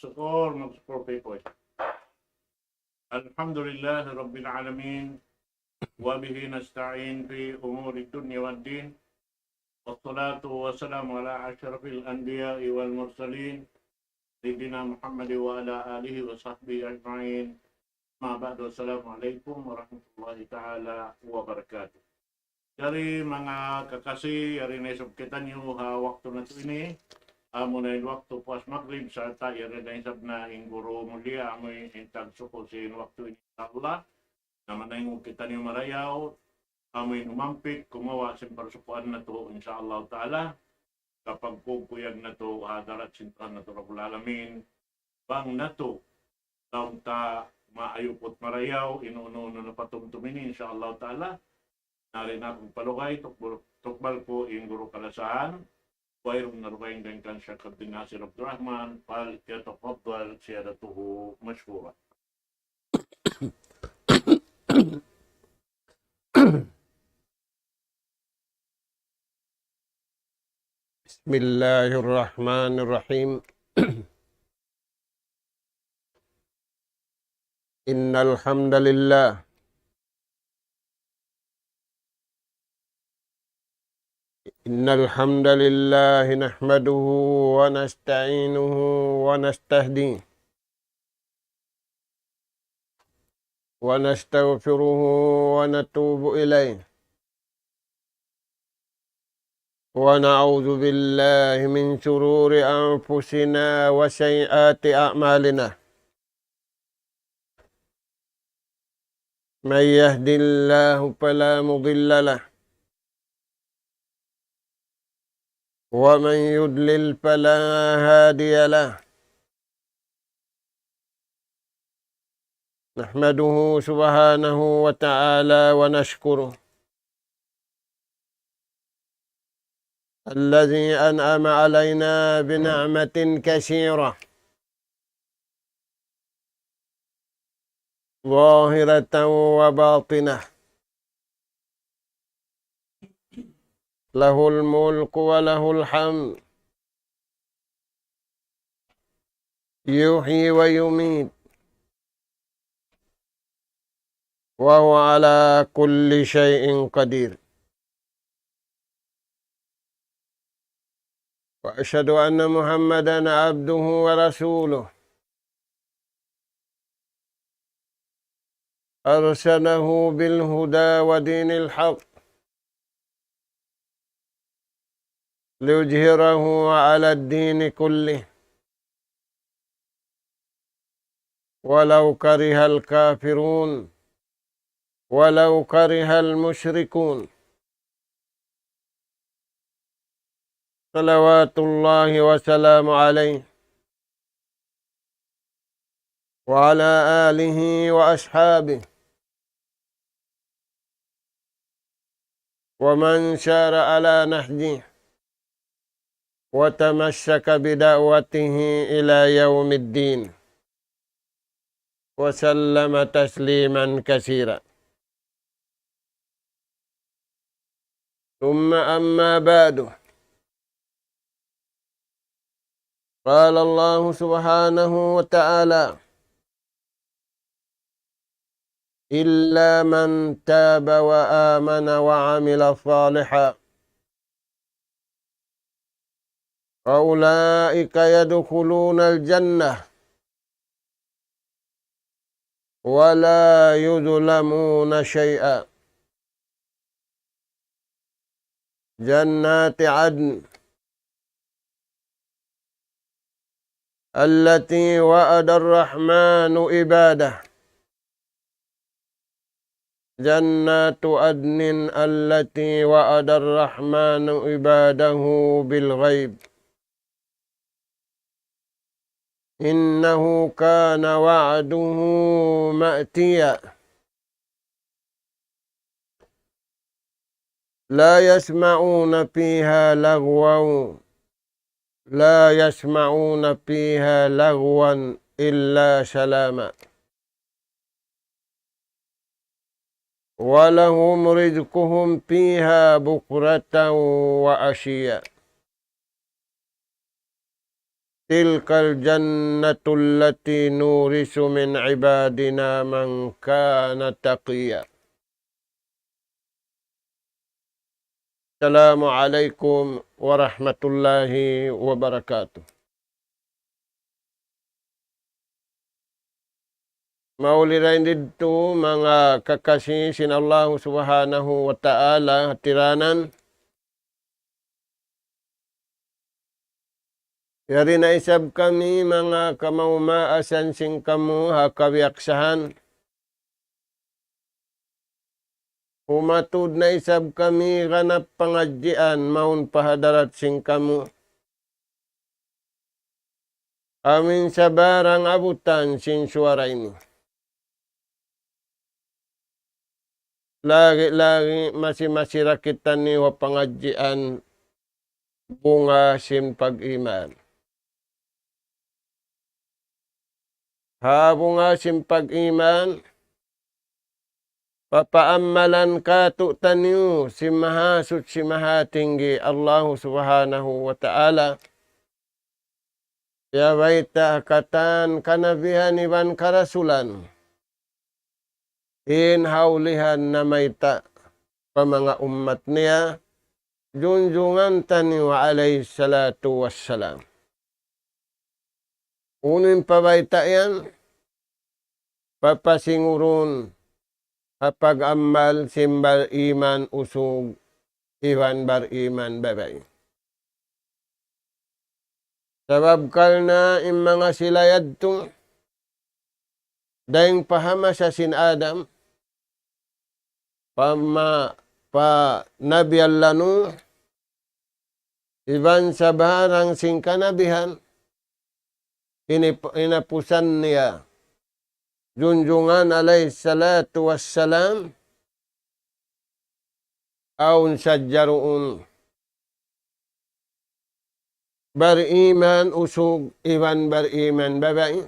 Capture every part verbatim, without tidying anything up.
Sukur, magsukur pa Ipoy. الحمد لله رب العالمين، وبه نستعين في أمور الدنيا والدين، والصلاة والسلام على أشرف الأنبياء والمرسلين، سيدنا محمد وعلى آله وصحبه أجمعين. أما بعد، السلام عليكم ورحمة الله تعالى وبركاته. Jari manga kakasi, yari na isab kitaniyu ha waktu natu' ini. Amuna in waktu puas magrib, sarta' yari na isab na in guru mulia, amu in tagsuku sin waktu ini, insya Allah. Na manayngu kitaniyu marayaw, amu in umampit, kumawa' sin parsukuan natu', insya Allah ta'ala. Kapagkuyag natu' ha hadarat sin Tuhan natu' Rabbul Alamin. Bang natu', laung ta maayuput marayaw, in unu-unu na patumtum ini, insya Allah ta'ala. Nari na aku palugay, tukbal, tukbal ku in guru kalasahan. Wayruun na dugaing dayn kan Sheikh Abdul Nasir Abdul Rahman, فليتفضل سيادته مشكورا. بسم الله الرحمن الرحيم. إن الحمد لله، إن الحمد لله نحمده ونستعينه ونستهديه ونستغفره ونتوب إليه، ونعوذ بالله من شرور أنفسنا وسيئات أعمالنا. من يهد الله فلا مضل له، ومن يضلل فلا هادي له. نحمده سبحانه وتعالى ونشكره، الذي أنعم علينا بنعمة كثيرة، ظاهرة وباطنة، له الملك وله الحمد، يحيي ويميت، وهو على كل شيء قدير. وأشهد أن محمدا عبده ورسوله، أرسله بالهدى ودين الحق ليظهره على الدين كله، ولو كره الكافرون، ولو كره المشركون. صلوات الله وسلامه عليه وعلى آله وأصحابه ومن سار على نهجه وتمسك بدعوته إلى يوم الدين، وسلم تسليما كثيرا. ثم أما بعد، قال الله سبحانه وتعالى: إلا من تاب وآمن وعمل صالحا فأولئك يدخلون الجنة ولا يظلمون شيئا. جنات عدن التي وعد الرحمن عباده، جنات عدن التي وعد الرحمن عباده بالغيب، إنه كان وعده مأتيا. لا يسمعون فيها لغوا، لا يسمعون فيها لغوا إلا سلاما، ولهم رزقهم فيها بكرة وعشيا. تلك الجنة التي نورث من عبادنا من كان تقيا. السلام عليكم ورحمة الله وبركاته. Mauli dayn didtu manga kakasi sin Allahu Subhanahu wa Ta'ala, hatiranan. Yari na isab kami manga kamaas-maasan sin kamu ha kabiyaksahan. Umatud na isab kami ganap pangadjian mawn pa hadarat sin kamu. Amin sabarang abutan sin suwara ini. Lagi-lagi masi-masi da kitaniyu ha pangadjian bunga sin pag-iman. Ha bunga sin pag-iman, papaammalan kātu'niyu sin Mahasuchi Mahatinggi Allahu Subhanahu wa Ta'ala. Biya' bayta' ha katan kanabihan iban karasulan. In ha ulihan namayta' pa manga ummat niya, junjungan taniyu alayhi salatu wassalam. Unu in pabayta' yan, papasingurun ha pag-ammal sin bariman usug iban bariman babai. Sabab karna' in manga sila yadtu, dayng pa ha masa sin Adam, pa ma-, pa Nabi Allah Nuh, iban sabarang sin kanabihan, ini, hinapusan niya, junjungan alayhi salatu wassalam, awn sadja duun bariman usug iban bariman babai.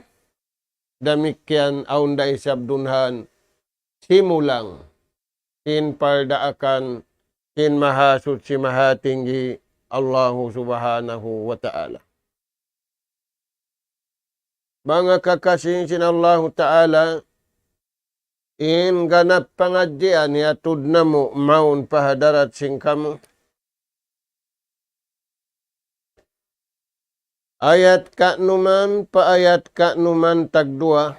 Damikkiyan awn da isab dunhan simulang sin pardaakan sin Mahasuchi Mahatinggi Allahu Subhanahu wa Ta'ala. Manga kakasi sin Allahu Ta'ala, in ganap pangadjian hiyatud namu' mawn pa hadarat sin kamu. Ayat kanuman pa ayat kanuman tagduwa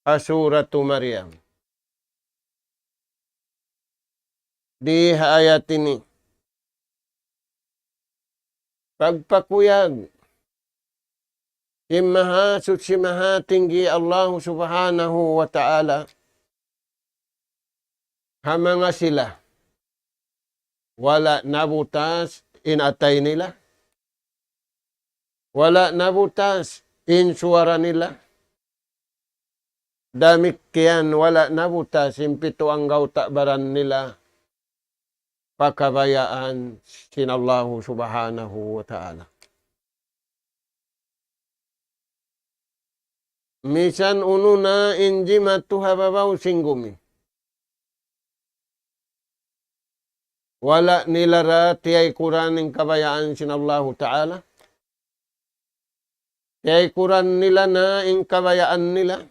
ha Suratu Maryam. Di ha ayat ini, pagpakuyag sin Mahasuchi Mahatinggi Allahu Subhanahu wa Ta'ala ha manga sila. Wala' nabutas in atay nila. Wala' nabutas in suwara nila. Damikkiyan wala' nabutas in pitu anggawta' baran nila pa kabayaan sin Allahu Subhanahu wa Ta'ala. Misan unu na in jimatu ha babaw sin gumi, wala' nila ra tiyaykuran in kabayaan sin Allahu Ta'ala. Tiyaykuran nila na in kabayaan nila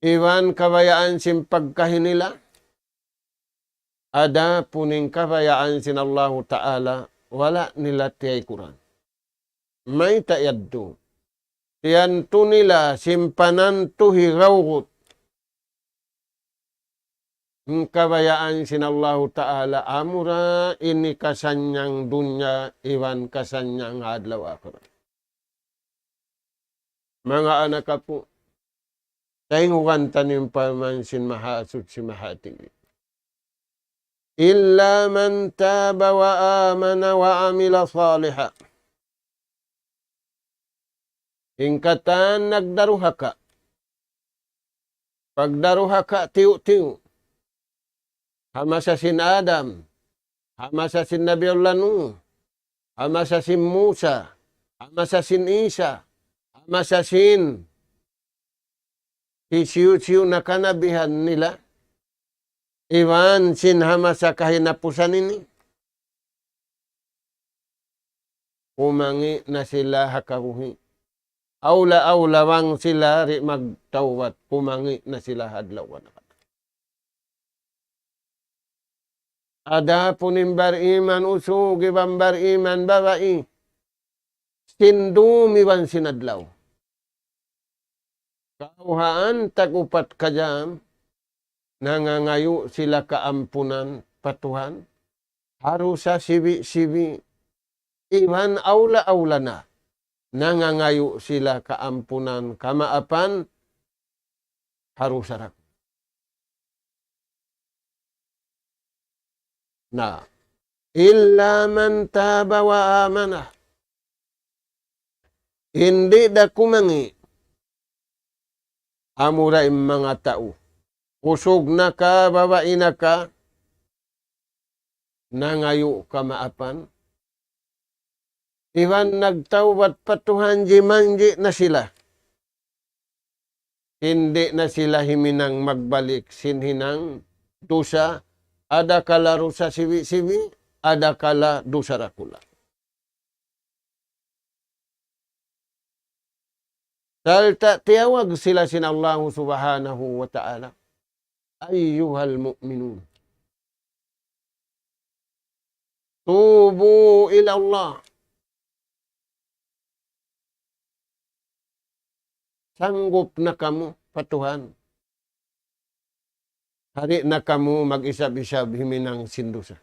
iban kabayaan sin pagkahi nila. Adapun in kabayaan sin Allahu Ta'ala, wala' nila tiyaykuran. Mayta' yadtu? Tiyantu nila sin panantu higawgut in kabayaan sin Allahu Ta'ala, amura ini kasannyang dunya iban kasannyang adlaw akhirat. Manga anak apu', tayngugan taniyu in parman sin Mahasuchi Mahatinggi. إلا من تاب وآمن وعمل صالحا. In katan nagdaruhaka. Pagdaruhaka tiyu'-tiyu'. Ha masa sin Adam, ha masa sin Nabi Allah Nuh, ha masa sin Musa, ha masa sin Isa, ha masa sin hisiyu-siyu na kanabihan nila, iban sin ha masa kahinapusan ini. kumangi' na sila ha kabuhi'. Awla-awla bang sila di' magtawbat, kumangi' na sila ha adlaw akhir. Adapun in bariman usug iban bariman babai, sin dum iban sin adlaw, kawhaan tag upat ka jam, nangangayu' sila kaampunan pa Tuhan, ha dusa sibi'-sibi', iban awla-awla na, nangangayu' sila kaampunan, kamaapan, ha dusa dak-. Na, إلا من تاب وآمن. Di' da kumangi' amura in manga tau, usug na ka, babai na ka, nangayu' kamaapan, iban nagtawbat pa Tuhan, jimanji' na sila. Di' na sila himinang magbalik sin hinang dusa, adakala dusa sibi'-sibi', adakala dusa dakula'. Sarta' tiyawag sila sin Allahu Subhanahu wa Ta'ala, أيها المؤمنون توبوا إلى الله. Sanggup na kamu pa Tuhan. Di' na kamu mag-isab-isab himinang sin dusa.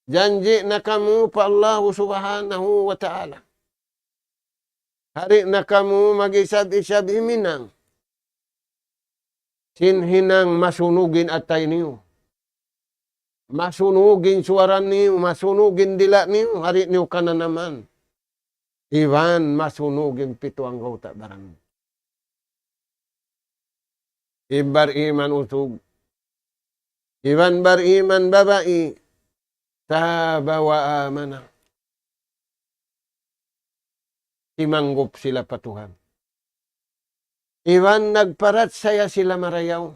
Janji' na kamu pa Allahu Subhanahu wa Ta'ala. Di' na kamu mag-isab-isab himinang sin hinang masunug in atay niyu, masunug in suwara niyu, masunug in dila' niyu, di' niyu kananaman. Iban masunug in pitu anggawta' baran niyu. In bariman usug iban bariman babai, تاب وآمن. Simanggup sila pa Tuhan. Iban nagparachaya sila marayaw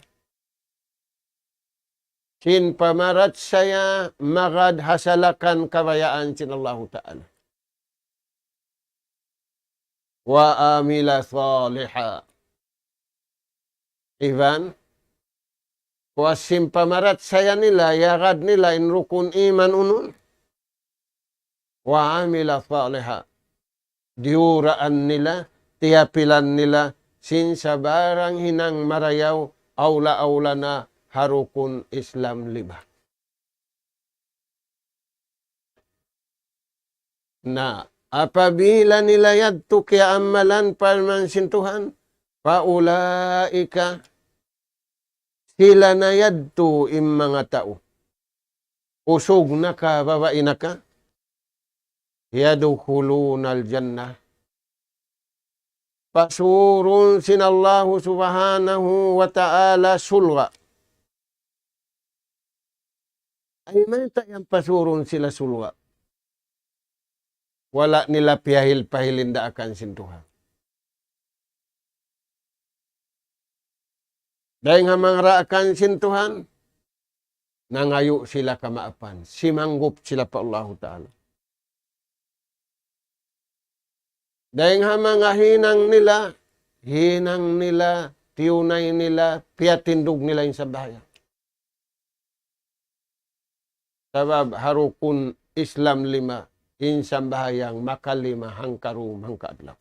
sin pamarachaya magad ha salakan kabayaan sin Allahu Ta'ala. وعمل صالحا. Iban, kuwas sin pamarachaya nila, iyagad nila in rukun iman unum. وعمل صالحا. Diyuraan nila, tiyapilan nila, sin sabarang hinang marayaw, awla-awla na ha rukun Islam lima. Na, apabila nila yadtu kiyaamalan parman sin Tuhan, فأولئك, sila na yadtu in manga tau, usug na ka, babai na ka, يدخلون الجنة. Pasurun sin Allahu Subhanahu wa Ta'ala surga'. Ay, mayta' yan pasurun sila surga'? Wala' nila piyahil-pahil in daakan sin Tuhan. Dayng ha manga daakan sin Tuhan, nangayu' sila kamaapan, simanggup sila pa Allahu Ta'ala. Dayng ha manga hinang nila, hinang nila, tiyunay nila, piyatindug nila in sambahayang. Sabab ha rukun Islam lima, in sambahayang makalima hangkarum hangkaadlaw.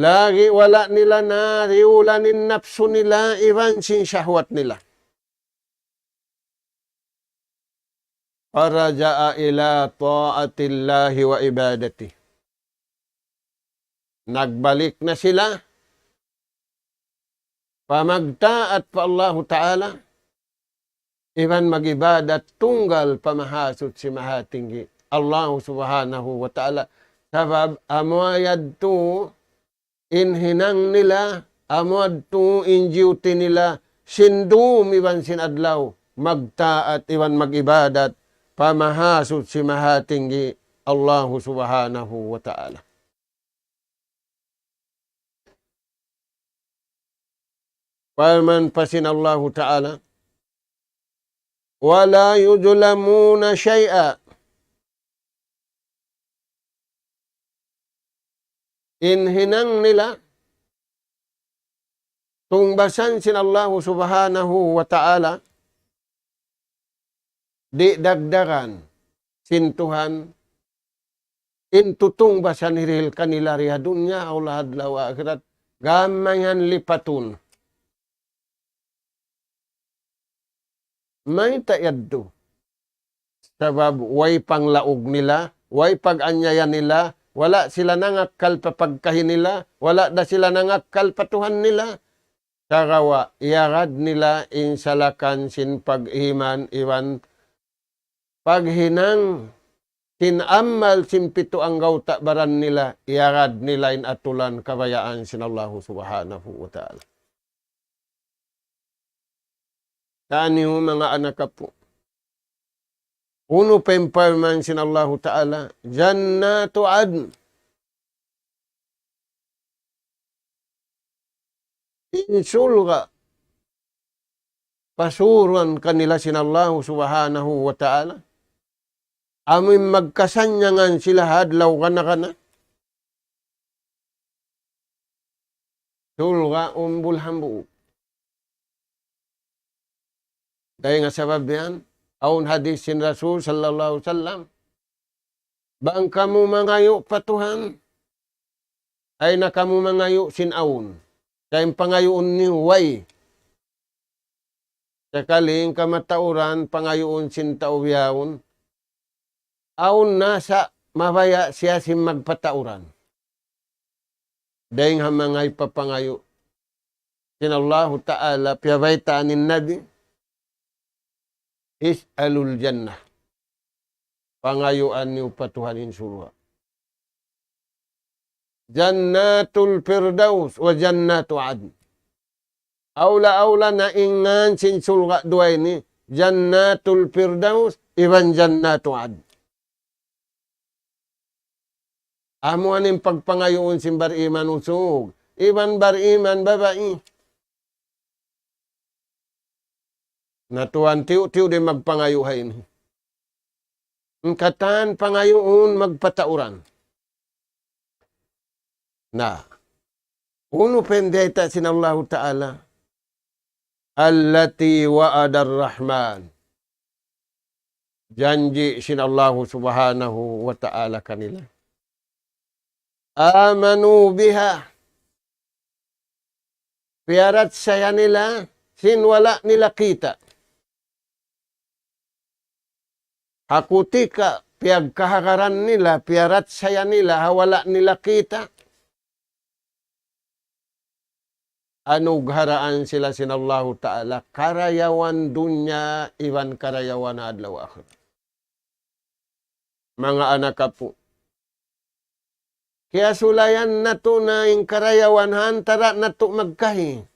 Lagi' wala' nila na diyulan in napsu nila iban sin shahwat nila. فرجع إلى طاعة الله وعبادته. Nagbalik na sila pa magtaat pa Allahu Ta'ala, iban mag-ibadat tunggal pa Mahasuchi Mahatinggi, Allahu Subhanahu wa Ta'ala. Sabab amu yadtu in hinang nila, amu yadtu in duty nila, sin dum iban sin adlaw, magtaat iban mag-ibadat pa Mahasuchi Mahatinggi, Allahu Subhanahu wa Ta'ala. Parman pa sin Allahu Ta'ala, ولا يظلمون شيئا. In hinang nila, tungbasan sin Allahu Subhanahu wa Ta'ala, di' dagdagan sin Tuhan, in tutungbasan hirihil kanila di ha dunya, aw laha adlaw akhirat, gam mayan lipatun. Mayta' yadtu? Sabab way panglaug nila, way pag-anyaya nila, wala' sila nangakkal pa pagkahi nila, wala' da sila nangakkal pa Tuhan nila. Sagawa' iyagad nila in salakan sin pag-iman iban paghinang sin amal sin pitu anggawta' baran nila, iyagad nila in atulan kabayaan sin Allahu Subhanahu wa Ta'ala. Taniyu manga anak apu'. Unu pa in parman sin Allahu Ta'ala, جنات عدن. In surga', pasuruan kanila sin Allahu Subhanahu wa Ta'ala. Amu in magkasannyangan sila ha adlaw kana-kana. Surga' umbul hambuuk. Dayn ha sabab yan, awn hadith sin Rasul sallallahu alayhi wasallam, bang kamu mangayu' pa Tuhan, ay na kamu mangayu' sin awn. Sa' in pangayuun niyu way. Sakali in kamatauran pangayuun sin tau bihaun, awn na sa' mabaya' siya sin magpatauran. Dayn ha manga hipapangayu' sin Allahu Ta'ala, piyabaytaan in Nabi, اسألوا الجنة. Pangayuan niyu pa Tuhan in surga'. جنات الفردوس وجنات عدن. Awla-awla na in ngan sin surga' duwa ini, جنات الفردوس iban جنات عدن. Amu ini in pagpangayuun sin bariman usug iban bariman babai. Na tuwan, tiyu'-tiyu' di' magpangayu' ha ini. In katan pangayuun magpatauran. Na, unu pa in biyayta' sin Allahu Ta'ala? التي وعد الرحمن. Janji' sin Allahu Subhanahu wa Ta'ala kanila. آمنوا بها. Piyarachaya nila sin wala' nila kita'. Ha kutika piyagkahagaran nila, piyarachaya nila ha wala' nila kita'. Anugharaan sila sin Allahu Ta'ala karayawan dunya iban karayawan adlaw akhirat. Manga anak apu', kiyasulayan natu' na in karayawan ha antara' natu' magkahi.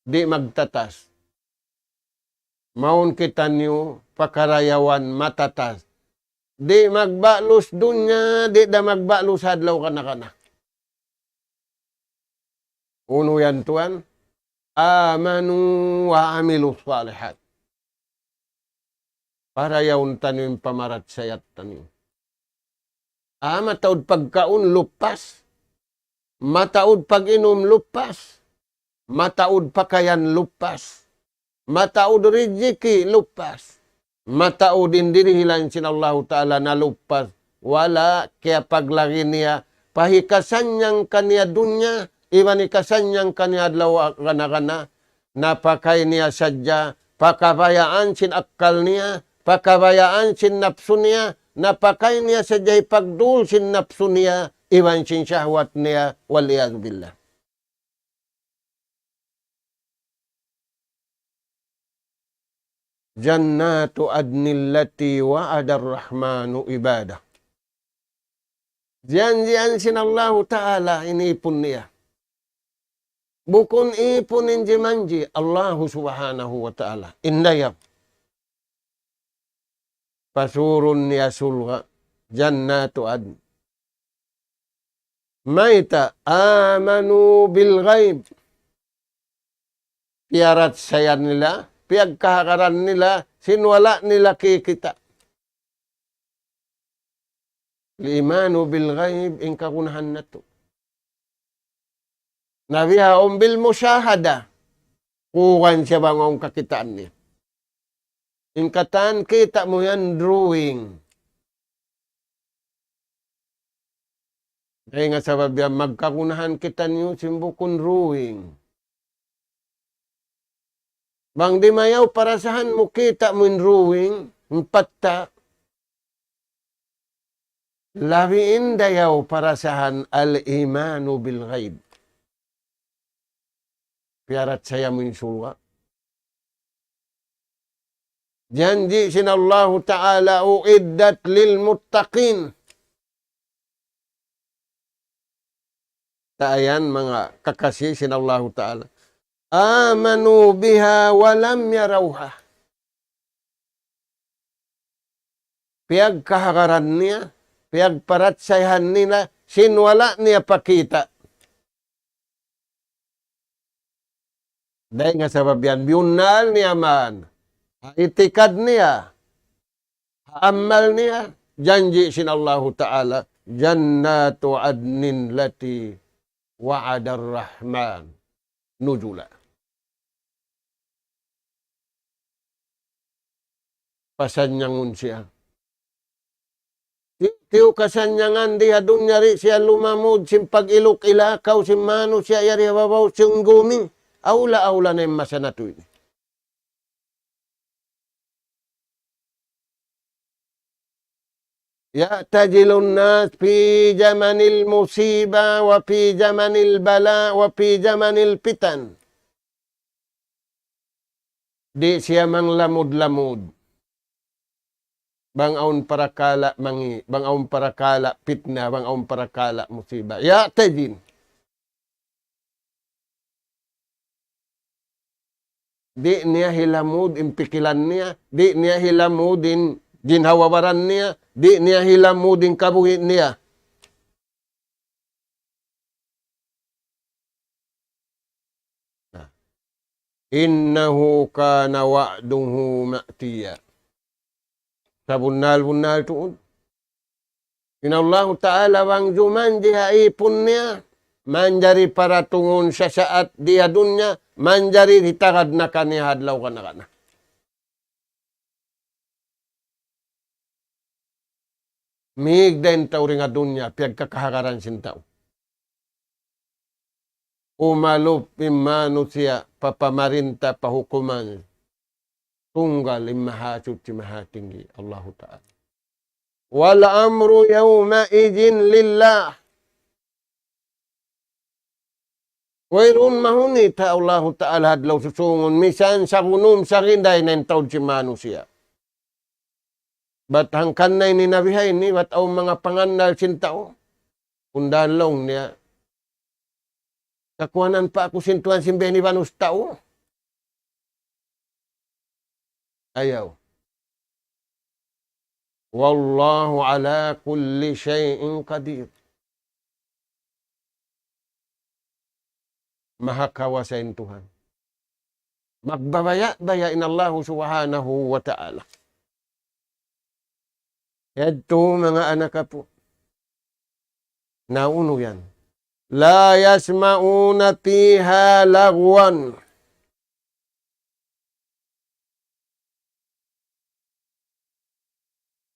Di' magtatas. Mawn kitaniyu pa karayawan matatas. Di' magbalus dunya, di' da magbalus adlaw kana-kana. Unu yan tuwan? آمنوا وعملوا الصالحات. Parayawun taniyu in pamarachayat taniyu. Ah, mataud pagkaun, lupas. Mataud pag-inum, lupas. Mataud pakayan, lupas. Mataud rijiki, lupas. Mataud in dirihilan sin Allahu Ta'ala, nalupas. Wala' kiyapaglagi niya pa hikasannyang kaniya dunya, iban hikasannyang kaniya adlaw kana-kana. Napakay niya sadja pa kabayaan sin akkal niya, pa kabayaan sin napsu niya, napakay niya sadja hipagdul sin napsu niya, iban sin shahwat niya, والعياذ بالله. جنات عدن التي وعد الرحمن عباده. Janjian sin Allahu Ta'ala in ipun niya. Bukun ipun in jimanji', Allahu Subhanahu wa Ta'ala. In dayap. Pasurun niya surga', جنات عدن. Mayta'? آمنوا بالغيب. Piyaratsaya nila, piyagkahagaran nila, sin wala' nila kikita'. الإيمان بالغيب, in kagunahan natu'. Na bihaun بالمشاهدة. Kuwan siya bang awn kakitaan niya. In katan kita' mu yan drawing. Dayn ha sabab yan magkagunahan kitaniyu sin bukun drawing. Bang di' mayaw parasahan mu kita' mu in drawing, in patta', labi in dayaw parasahan الإيمان بالغيب. Piyaratsaya mu in surga'. Janji' sin Allahu Ta'ala, أعدت للمتقين. Tayan manga kakasi sin Allahu Ta'ala. آمنوا بها ولم يروها. Piyagkahagaran niya, piyagparatsayahan nila, sin wala' niya pa kita'. Dayn ha sabab yan, biyunnal niya man. Ha itikad niya, ha amal niya, janji' sin Allahu Ta'ala, جنات عدن التي وعد الرحمن نزلا. Pasannyangun siya. Tiyu'-tiyu' kasannyangan di ha dunya di' siya lumamud sin pag-iluk-ilakaw sin manusiya' yari ha babaw sin gumi. Awla-awla na in masa natu' ini. يعتزل الناس في زمن المصيبة وفي زمن البلاء وفي زمن الفتن. Di' siya manglamud-lamud. Bang awn parakala' mangi', bang awn parakala' pitna, bang awn parakala' musiba. يعتزل. Di' niya hilamud in pikilan niya, di' niya hilamud in ginhawa-baran niya, di' niya hilamud in kabuhi' niya. إنه كان وعده مأتيا. Sabunnal-bunnal tuud. In Allahu Ta'ala bang jumanji' ha ipun niya, manjari paratungun sasaat di ha dunya, manjari hitagad na kaniya ha adlaw kana-kana. Mīg da in tau dayn ha dunya, piyagkakahagaran sin tau. Umalup in manusiya' pa pamarinta, pa hukuman. Tunggal in Mahasuchi Mahatinggi, Allahu Ta'ala. والأمر يومئذ لله. Wayruun mahunit ha Allahu Ta'ala ha adlaw susūngun, misan sagunum saginday na in taud sin manusiya'. Bat hangkan na ini nabihay ini, bat awn manga pangannal sin tau. Undan laung niya. Kakuwanan pa aku sin Tuhan sin biya' ini banus tau. Ayaw. والله على كل شيء قدير. Maha kawasa in Tuhan. Magbabaya'-baya' in Allahu Subhanahu wa Ta'ala. Yadtu manga anak apu'. Na unu yan. لا يسمعون فيها لغوا.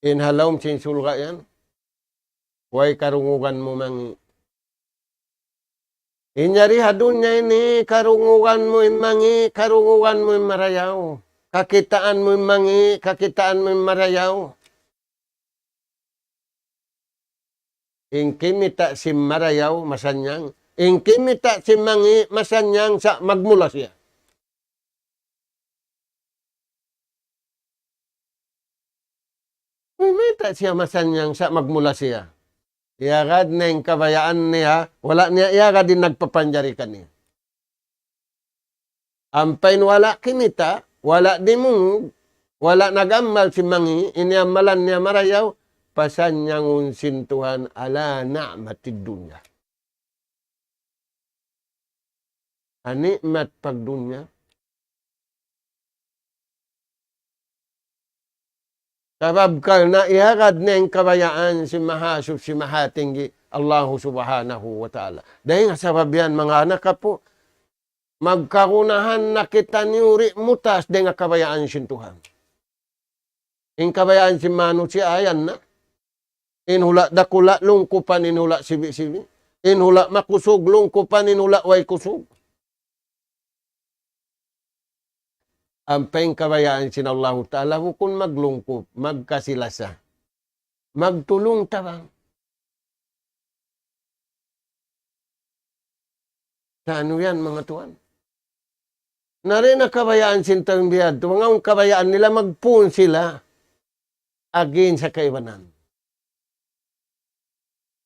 In ha lawm sin surga' yan, way karungugan mu mangi'. In yari ha dunya ini, karungugan mu in mangi', karungugan mu in marayaw. Kakitaan mu in mangi', kakitaan mu in marayaw. In kimita' sin marayaw, masannyang. In kimita' sin mangi', masannyang sa' magmula siya. Uy, mayta' siya masannyang sa' magmula siya. Iyagad na in kabayaan niya, wala' niya iyagad in nagpapanjari kaniya. Ampa in wala' kimita', wala' dimungug, wala' nag-amal sin mangi', in iyamalan niya marayaw, pasannyangun sin Tuhan على نعمة الدنيا. Ha ni'mat pagdunya. Sabab karna' iyagad na in kabayaan sin Mahasuchi Mahatinggi, Allahu Subhanahu wa Ta'ala. Dayn ha sabab yan, manga anak apu', magkagunahan na kitaniyu di' mutas dayn ha kabayaan sin Tuhan. In kabayaan sin manusiya' yan na. In hula' dakula' lungkupan, in hula' sibi'-sibi'. In hula' makusug lungkupan, in hula' way kusug. Ampa in kabayaan sin Allahu Ta'ala bukun maglungkup, magkasi-lasa, magtulung-tabang. Sa' unu yan, manga tuwan? Na di' na kabayaan sin tau in biya' yadtu, manga awn kabayaan nila magpun sila against ha kaibanan.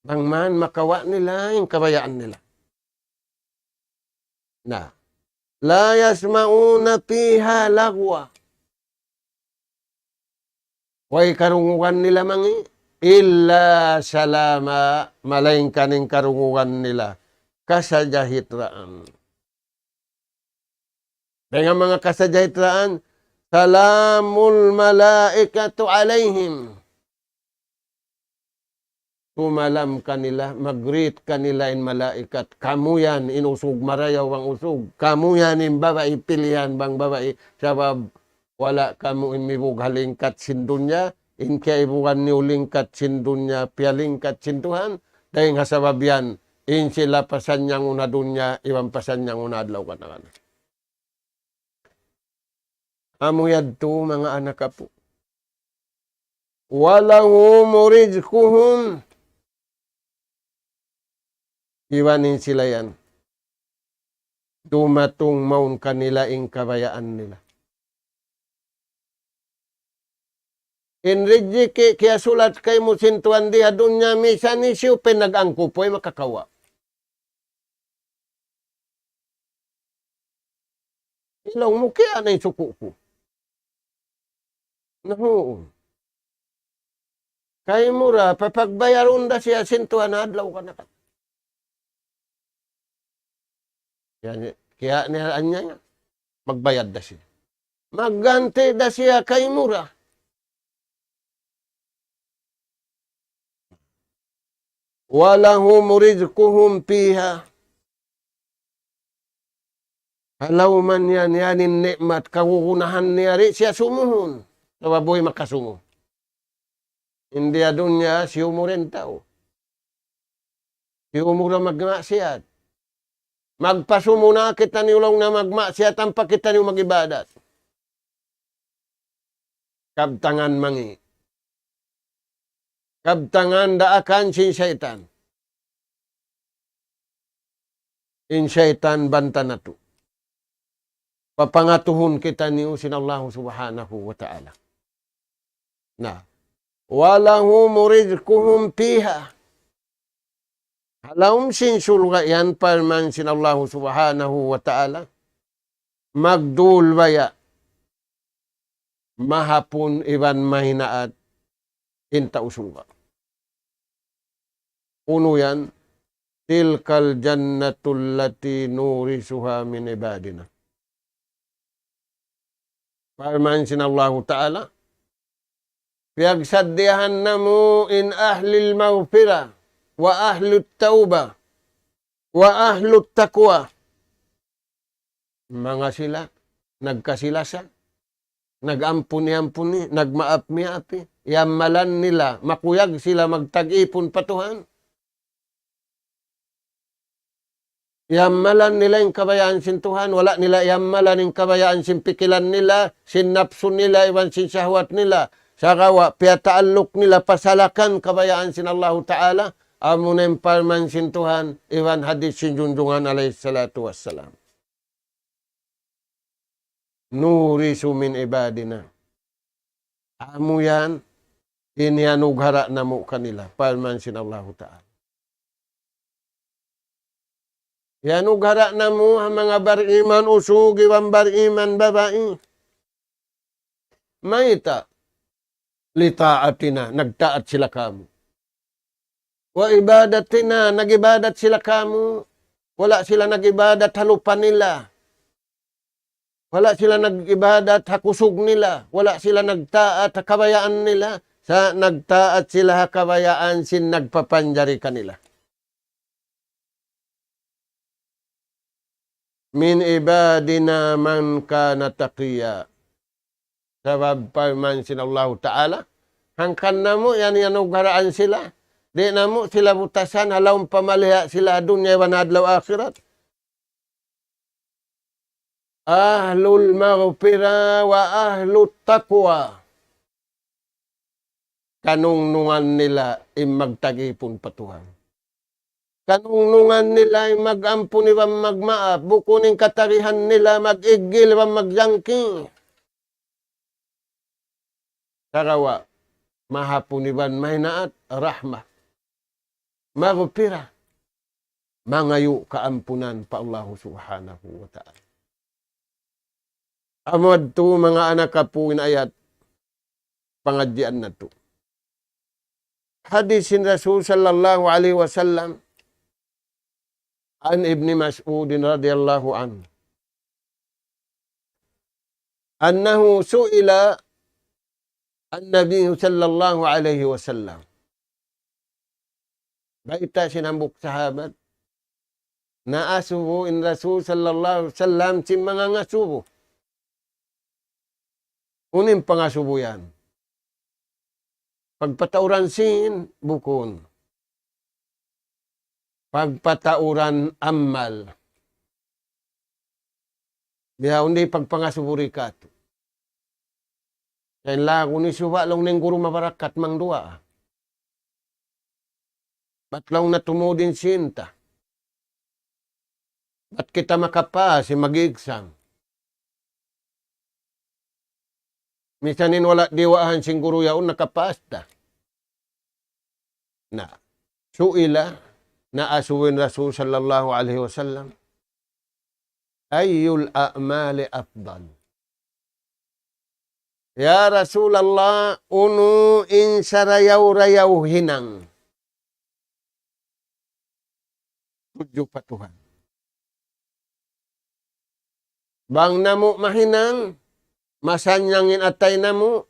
Bang man makawa' nila in kabayaan nila. Na. لا يسمعون فيها لغوا. Way karungugan nila mangi', إلا سلاما, malaingkan in karungugan nila kasajahitraan. Dayn ha manga kasajahitraan, سلام الملائكة عليهم. Sumalam kanila, mag-greet kanila in malaikat. Kamu yan, in usug, marayaw bang usug. Kamu yan, in babai pilihan bang babai. Sabab wala' kamu in mibug ha lingkat sin dunya, in kiyaibugan niyu lingkat sin dunya, piyalingkat sin Tuhan. Dayn ha sabab yan, in sila pasanyangun ha dunya, iban pasanyangun ha adlaw kana-kana. Amu yadtu, manga anak apu'. ولهم رزقهم. Iban in sila yan, dumatung mawn kanila in kabayaan nila. In rijiki' kiyasulat kaymu sin Tuhan di ha dunya, misan hisiyu pa in nag-angkup, way makakawa'. Ilaw mu kiya na in suku' ku. Na huun. Kaymu ra, papagbayarun da siya sin Tuhan adlaw kana-kana. Yan, kiya niya anya niya. Magbayad da siya. Magganti da siya kaymu ra. ولهم رزقهم فيها. Halaw man yan, yan in ni'mat, kagunahan niya, di' siya sumuhun. Sabab way makasumu. Hindi ha dunya, siyumu ra in tau. Siyumu ra magmaksiyat. Magpasumu na kitaniyu laung na magmaksiyat, ampa kitaniyu mag-ibadat. Kabtangan mangi'. Kabtangan daakan sin saytan. In saytan banta natu'. Papangatuhun kitaniyu sin Allahu Subhanahu wa Ta'ala. Na. ولهم رزقهم فيها. Ha lawm sin surga' yan, parman sin Allahu Subhanahu wa Ta'ala, magdul baya', mahapun iban mahinaat in tau surga'. Unu yan? تلك الجنة التي نورثها من عبادنا. Parman sin Allahu Ta'ala, piyagsaddiyahan namu' in ahlil maghfirah, wa ahlut tawbah, wa ahlut taqwa. Manga sila, nagkasi-lasa, nag-ampuni-ampuni, nagmaap-miyaapi, iyammalan nila, makuyag sila magtag-ipun pa Tuhan. Iyammalan nila in kabayaan sin Tuhan, wala' nila iyammalan in kabayaan sin pikilan nila, sin napsu nila, iban sin sahwat nila. Sagawa' piyataalluk nila pasalakan kabayaan sin Allahu Ta'ala, amuna in parman sin Tuhan, iban hadith sin Junjungan alayhi salatu wassalam. نورث من عبادنا. Amu yan, in iyanugara' namu' kanila, parman sin Allahu Ta'ala. Iyanugara' namu' ha manga bariman usug iban bariman babai. Mayta'? لطاعتنا, nagtaat sila kāmu'. وعبادتنا, nag-ibadat sila kāmu'. Wala' sila nag-ibadat ha lupa nila. Wala' sila nag-ibadat ha kusug nila. Wala' sila nagtaat ha kabayaan nila. Sa' nagtaat sila ha kabayaan sin nagpapanjari kanila. من عبادنا من كان تقيا. Sabab parman sin Allahu Ta'ala, hangkan namu' yan iyanugharaan sila, di' namu' sila butasan, ha lawm pamaliha sila ha dunya iban ha adlaw akhirat. أهل المغفرة وأهل التقوى. Kanungnungan nila in magtagipun pa Tuhan. Kanungnungan nila in mag-ampun iban magmaap, bukun in katagihan nila mag-iggil iban magjangki. Sagawa', mahapun iban mahinaat, rahmah. Maghfirah. Mangayu' kaampunan pa Allahu Subhanahu wa Ta'ala. Amu yadtu manga anak apu in ayat pangadjian natu'. Hadis sin Rasul sallallahu alayhi wasallam, عن ابن مسعود رضي الله عنه أنه سئل النبي صلى الله عليه وسلم. Bayta' sin hambuuk sahabat, naasubu in Rasul sallallahu alayhi wasallam sin manga ngasubu. Unu in pangasubu yan? Pagpatauran sin? Bukun. Pagpatauran amal. Biya' unu in pagpangasubu di katu'. Sa' in laung niya, subay laung niya guru mabarakat mangduwaa. Bat laung niya tumud in sin ta. Bat kita makapas, sin mag-exam. Misan in wala' duwaahan sin guru yaun nakapas ta. Na, su'ila, naasubu in Rasul sallallahu alayhi wasallam, أي الأعمال أفضل؟ Ya Rasulullah, unu in sarayaw-rayaw hinang tudju pa Tuhan? Bang namu' mahinang, masanyang in atay namu',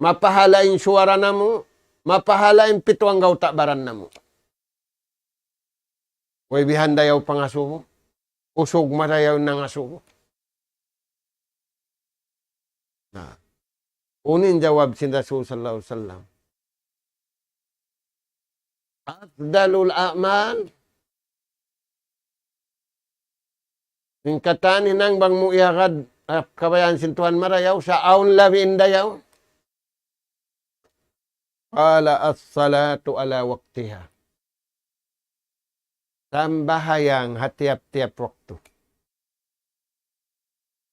mapahala in suwara namu', mapahala in pitu anggawta' baran namu'. Way bihan dayaw pangasubu, usug marayaw nangasubu. Na, unu in jawab sin Rasul sallallahu alayhi wasallam? أفضل الأعمال. In katan hinang bang mu iyagad, ah, kabayaan sin Tuhan marayaw, sa' awn labi in dayaw. قال الصلاة على وقتها. Sambahayang ha tiyap-tiyap waktu.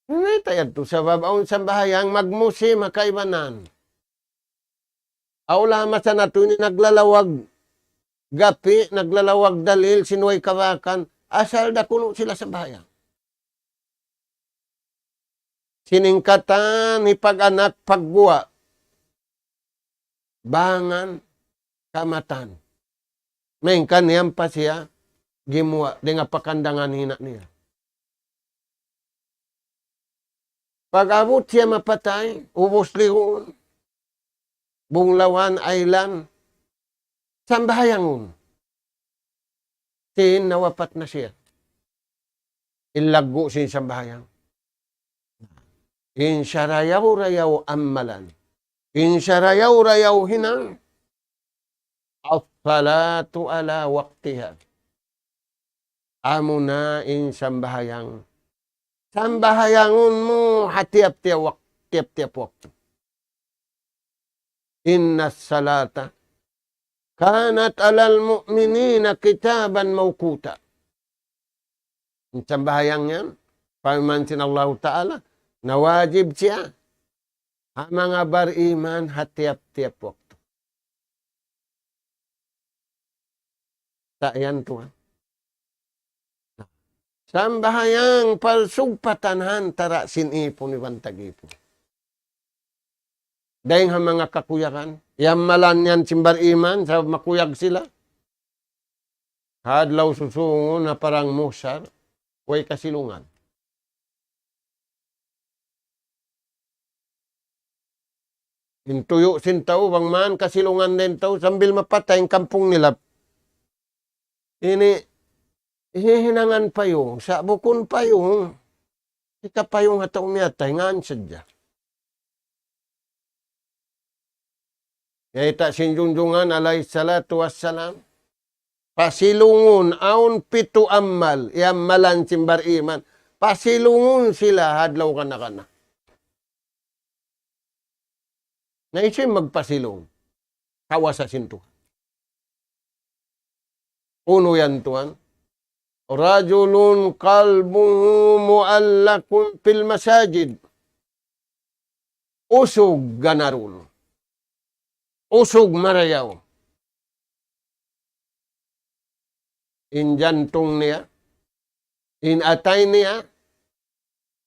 Mayta' yadtu? Sabab awn sambahayang magmusim ha kaibanan. Awla masa natu' ini naglalawag gapi', naglalawag dalil, sin way kabakan, asal da kunu' sila sambahayang. Sin katan hipag-anak pagguwa', bangan, kamatan. Malayngkan niya pa siya gimuwa' dayn ha pakandangan hina' niya. Pag-abut siya mapatay, ubus ligun, bunglawan, aylan, sambahayangun. Sin nawapat na siya. In laggu' sin sambahayang. In sarayaw-rayaw amalan. In sarayaw-rayaw hinang. الصلاة على وقتها. Amuna in sambahayang. Sambahayangun mu ha tiyap-tiyap wak-, tiyap-tiyap waktu. إن الصلاة كانت على المؤمنين كتابا موقوتا. In sambahayang yan, parman sin Allahu Ta'ala, nawajib siya ha manga bariman ha tiyap-tiyap waktu. Sa' yan tuwan. Sambahayang parsugpatan ha antara' sin ipun iban tag-ipun. Dayng ha manga kakuyagan, iyamalan yan sin bariman, sabab makuyag sila. ha adlaw susungun ha parang mahsar, way kasilungan. In tuyu' sin tau, bang man kasilungan da in tau, sambil mapatay in kampung nila. Ini, hihinangan payung, sa' bukun payung, hikapayung ha tau miyatay, ngan sadja. Yayta' sin Junjungan alayhi salatu wassalam, pasilungun, awn pitu amal, iyamalan sin bariman, pasilungun sila ha adlaw kana-kana. Na hisiyu in magpasilung? Kawasa sin Tuhan. Unu yan, tuwan? رجل قلبه معلق في المساجد. Usug ganarun. Usug marayaw. In jantung niya, in atay niya,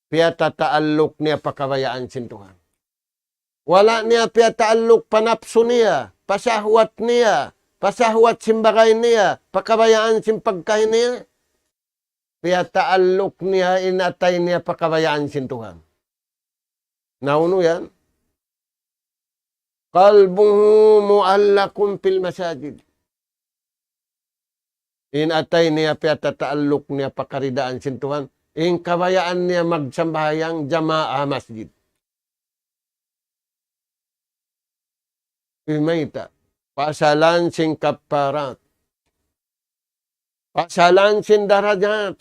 piyatataalluk niya pa kabayaan sin Tuhan. Wala' niya piyataalluk pa napsu niya, pa sahwat niya, pa sahwat sin bagay niya, pa kabayaan sin pagkahi niya. Piyataalluk niya in atay niya pa kabayaan sin Tuhan. Na unu yan? قلبه معلق في المساجد. In atay niya piyatataalluk niya pa karidaan sin Tuhan. In kabayaan niya magsambahayang jamaa masjid. Imayta', pasalan sin kapparat. Pasalan sin darajat.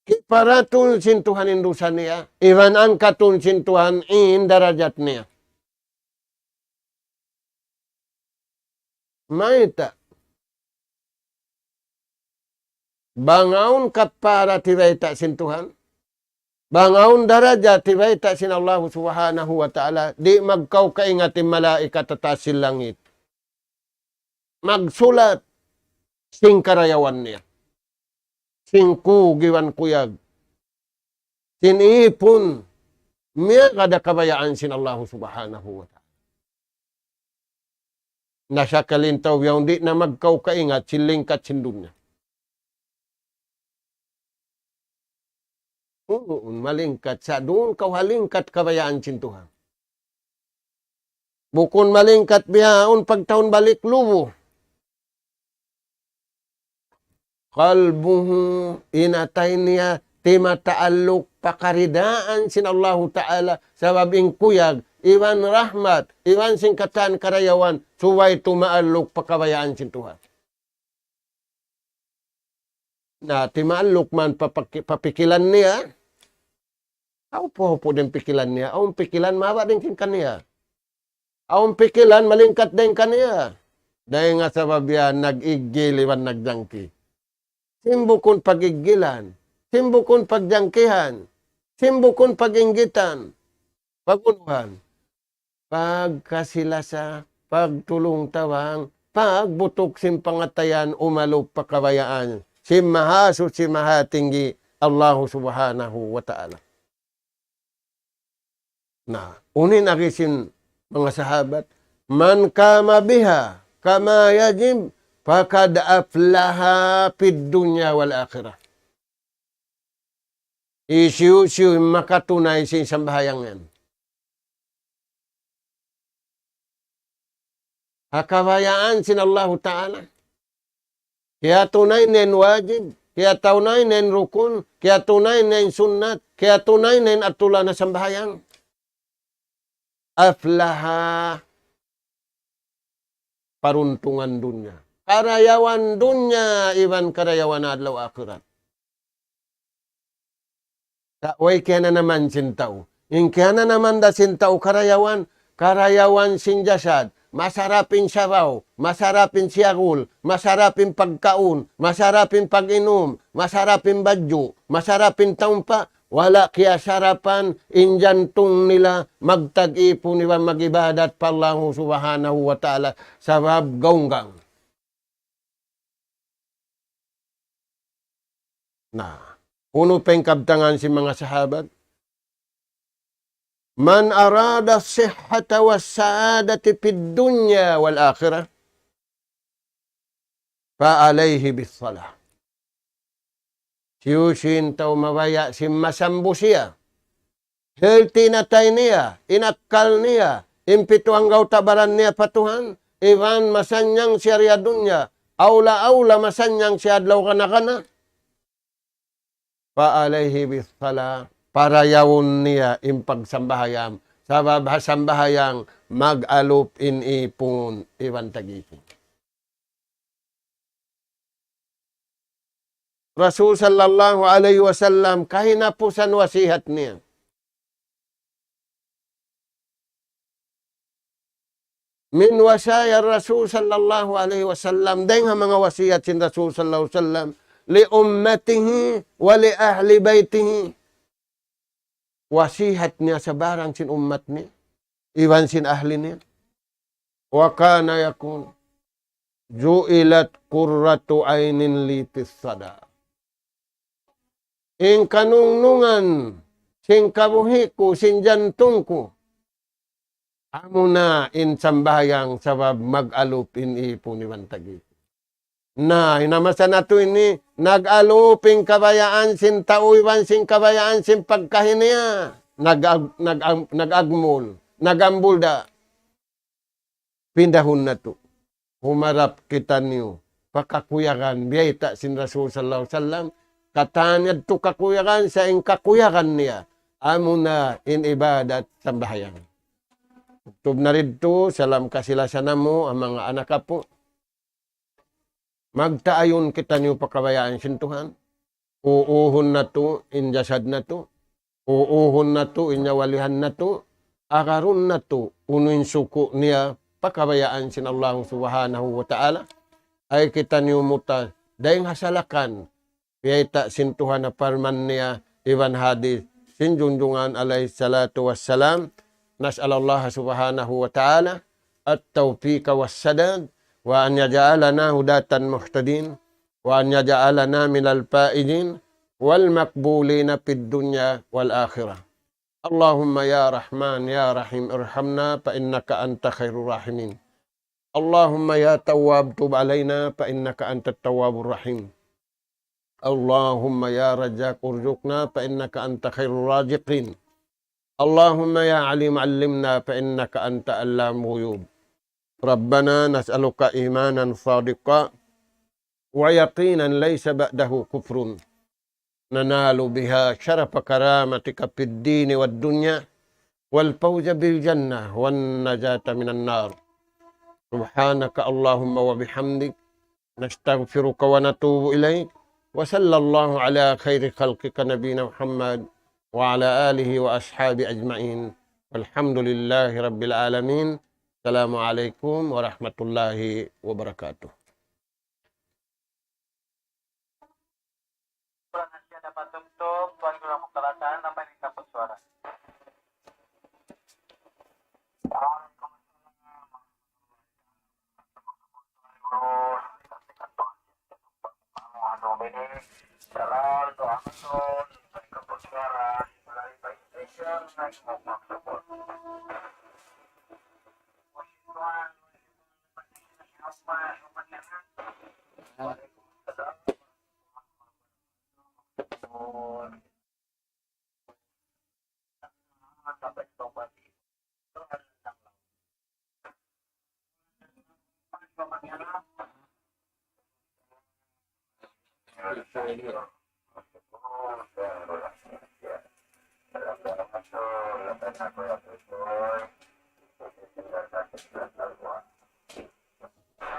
Kiparatun sin Tuhan in dusa niya. Iban angkatun sin Tuhan in darajat niya. Mayta'? Bang awn kapparat hibayta' sin Tuhan. Bang awn darajat hibayta' sin Allahu Subhanahu wa Ta'ala, di' magkaw kaingat in malaikat ha taas sin langit. Magsulat sin karayawan niya. Sin kug iban kuyag. Sin ipun. Miyagad ha kabayaan sin Allahu Subhanahu wa Ta'ala. Na sakali in tau bihaun di' na magkaw kaingat sin lingkat sin dunya. Uu, malingkat. Sa' duun kaw ha lingkat kabayaan sin Tuhan. Bukun malingkat bihaun pagtaun balik lubu. قلبه, in atay niya, timataalluk pa karidaan sin Allahu Ta'ala, sabab in kuyag, iban rahmat, iban sin katan karayawan, subay tumaalluk pa kabayaan sin Tuhan. Na, timaalluk man pa paki-, pa pikilan niya, awn pupuun in pikilan niya, awn pikilan mabaya' dayn kaniya. Awn pikilan malingkat dayn kaniya. Dayn ha sabab yan nag-iggil iban nagjangki. Sin bukun pag-iggilan, sin bukun pagjangkihan, sin bukun pag-inggitan, pag-unuhan, pagkasi-lasa, pagtulung-tabang, pagbutuk sin pangatayan, umalup pa kabayaan sin Mahasuchi Mahatinggi, Allahu Subhanahu wa Ta'ala. Na, unu in agi sin manga sahabat, من قام بها كما يجب فقد أفلح في الدنيا والآخرة. Hisiyu-siyu in makatunay sin sambahayang yan ha kabayaan sin Allahu Ta'ala. Kiyatunay niya in wajib, kiyatunay niya in rukun, kiyatunay niya in sunnat, kiyatunay niya in atulan ha sambahayang. أفلح, paruntungan dunya. Karayawan dunya iban karayawan adlaw akhirat. Sa' way kiyananaman sin tau. In kiyananaman da sin tau karayawan, karayawan sin jasad, masarap in sabaw, masarap in siyagul, masarap in pagkaun, masarap in pag-inum, masarap in badju', masarap in taumpa', wala' kiyasarapan in jantung nila magtag-ipun iban mag-ibadat pa Allahu Subhanahu wa Ta'ala sabab gaunggang. Na, unu pa in kabtangan sin manga sahabat? من أراد الصحة والسعادة في الدنيا والآخرة. فعليه بالصلاة. Hisiyu-siyu in tau mabaya' sin masambu siya, healthy in atay niya, in akkal niya, in pitu anggawta' baran niya pa Tuhan, iban masannyang siya di ha dunya, awla-awla masannyang siya adlaw kana-kana. فعليه بالصلاة, parayawun niya in pagsambahayang. Sabab ha sambahayang mag-alup in ipun iban tag-ipun. Rasul sallallahu alayhi wasallam, kahinapusan wasihat niya. من وصايا الرسول صلى الله عليه وسلم, dayng ha manga wasiyat sin Rasul sallallahu alayhi wasallam, لأمته ولأهل بيته. Wasiyat niya sabarang sin ummat niya, iban sin ahli niya. وكان يقول: جعلت قرة عين لي في الصلاة. In kanungnungan sin kabuhi' ku, sin jantung ku, amuna in sambahayang, sabab mag-alup in ipun iban tag-ipun. Na, in masa natu' ini, nag-alup in kabayaan sin tau iban sin kabayaan sin pagkahi niya. Nag-, nag-, nag-agmul, nag-ambul da. Pindahun natu'. Humarap kitaniyu pa kakuyagan, biyayta' sin Rasul sallallahu alayhi wasallam, katan yadtu kakuyagan, sa' in kakuyagan niya, amuna in ibadat sambahayang. Tubtub na didtu, salam kasi-lasa namu', ha manga anak apu'. Magtaayun kitaniyu pa kabayaan sin Tuhan. Uuhun natu' in jasad natu'. Uuhun natu' in nyawalihan natu'. Agarun natu' unu in suku' niya pa kabayaan sin Allah Subhanahu wa Ta'ala. Ay kitaniyu mutas dayng ha salakan biyayta' sin Tuhan ha parman niya iban hadith sin junjungan alayhi salatu wassalam. نسأل الله سبحانه وتعالى التوفيق والسداد، وأن يجعلنا هداة مهتدين، وأن يجعلنا من الفائزين والمقبولين في الدنيا والآخرة. اللهم يا رحمن يا رحيم ارحمنا فإنك أنت خير الراحمين. اللهم يا تواب تب علينا فإنك أنت التواب الرحيم. اللهم يا رزاق ارزقنا فإنك أنت خير الرازقين. اللهم يا عليم علمنا فإنك أنت علام الغيوب. ربنا نسألك إيمانا صادقا ويقينا ليس بعده كفر ننال بها شرف كرامتك في الدين والدنيا والفوز بالجنة والنجاة من النار. سبحانك اللهم وبحمدك، نستغفرك ونتوب إليك. وصلى الله على خير خلقك نبينا محمد وعلى آله وأصحابه أجمعين. والحمد لله رب العالمين. السلام عليكم ورحمة الله وبركاته.